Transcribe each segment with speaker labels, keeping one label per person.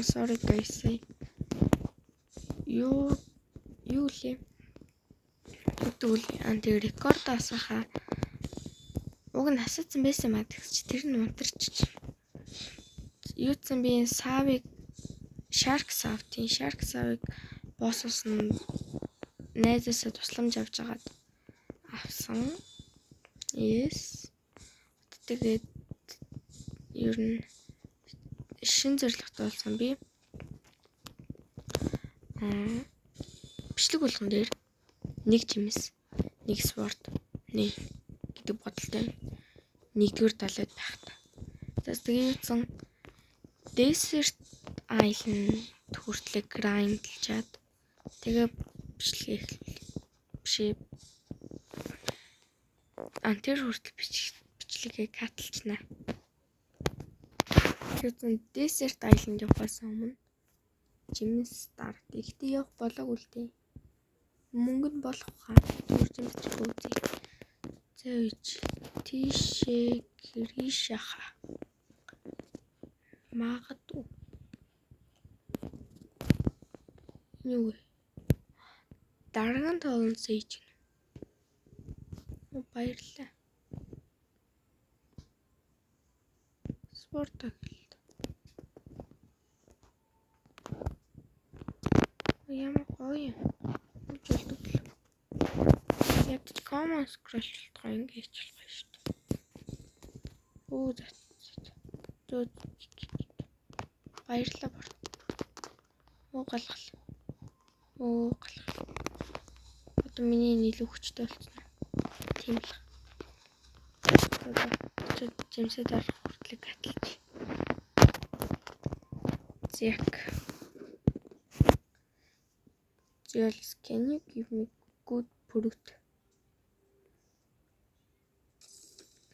Speaker 1: Sorry guys. Юу юу лээ? Тэгвэл анти рекорд асаха уг нь асаацсан байсан маа тэгс чи тэр нь унтарч. Юуцсан би энэ савыг Shark Sav тийм Shark Sav-ыг боссоос нь найзаасаа тусламж авч агаад авсан. Yes. Тэгээд ер нь шин зорилготой болсон би. Бичлэг болгон дээр нэг жимс, нэг sword, нэг гэдэг бодолтой нэгдүгээр далайд байх та. За тэгээ юуцсан Desert Island хүртлээ grind-лчаад тэгээ бичлэгээ бишээ антер хүртэл бичлэгээ катлчна. Юуцсан Desert Island явахаас өмнө жимс дард. Ихтэй явах болоогүй л дээ. Мөнгө нь болох хаа. Түр жимс ч үзье. За үеч тийшээ гэрийшаха. Магадгүй. Юу вэ? Дарган тоолон сэж гэнэ. Баярлалаа. Спорт тоглолт. Ямар гоё юм. Болдог л. Ядч common scroll болтгоо ингэж болох шүү дээ. Оо за. Зөө. Баярлалаа бор. Оо галгал. Оо галгал. Одоо миний нийлүү хүчтэй болсон. Тийм л. Одоо жимсээ дарах хүртлэг атлж. Зяк. Jules, can you give me good fruit?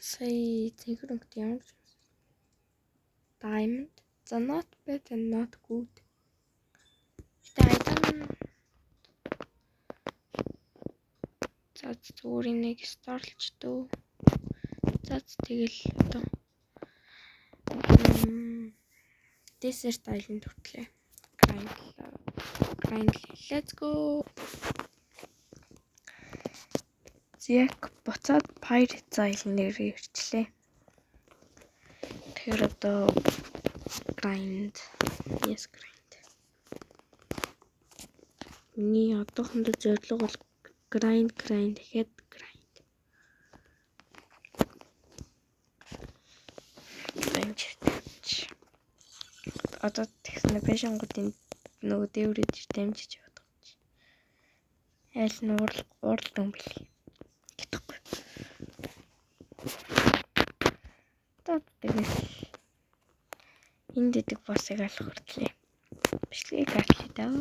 Speaker 1: Сая цэнхэр өнгөтэй ямар жимс? Diamond. За not bad and not good. Гэтэ айдан за зүгээр энийг сторлч дөө. За тэгэл одоо Desert Island хүртлээ. Grind. Grind. Let's go. Зяк буцаад Pirates Island нэр ирчлээ. Тэгэхээр одоо grind. Yes grind. Миний одоохондоо зорилго бол grind grind гэхэд grind. Grind. Одоо тэгснэ пэшэнгуудын нөгөө дээврэж дамжиж яваад байгаа чи. Айл нь уурал юм бэл. Гэтэхгүй. Одоо тэгэл энд дэдэг боссыг алах хүртлээ. Бичлэгийг атлаа даа.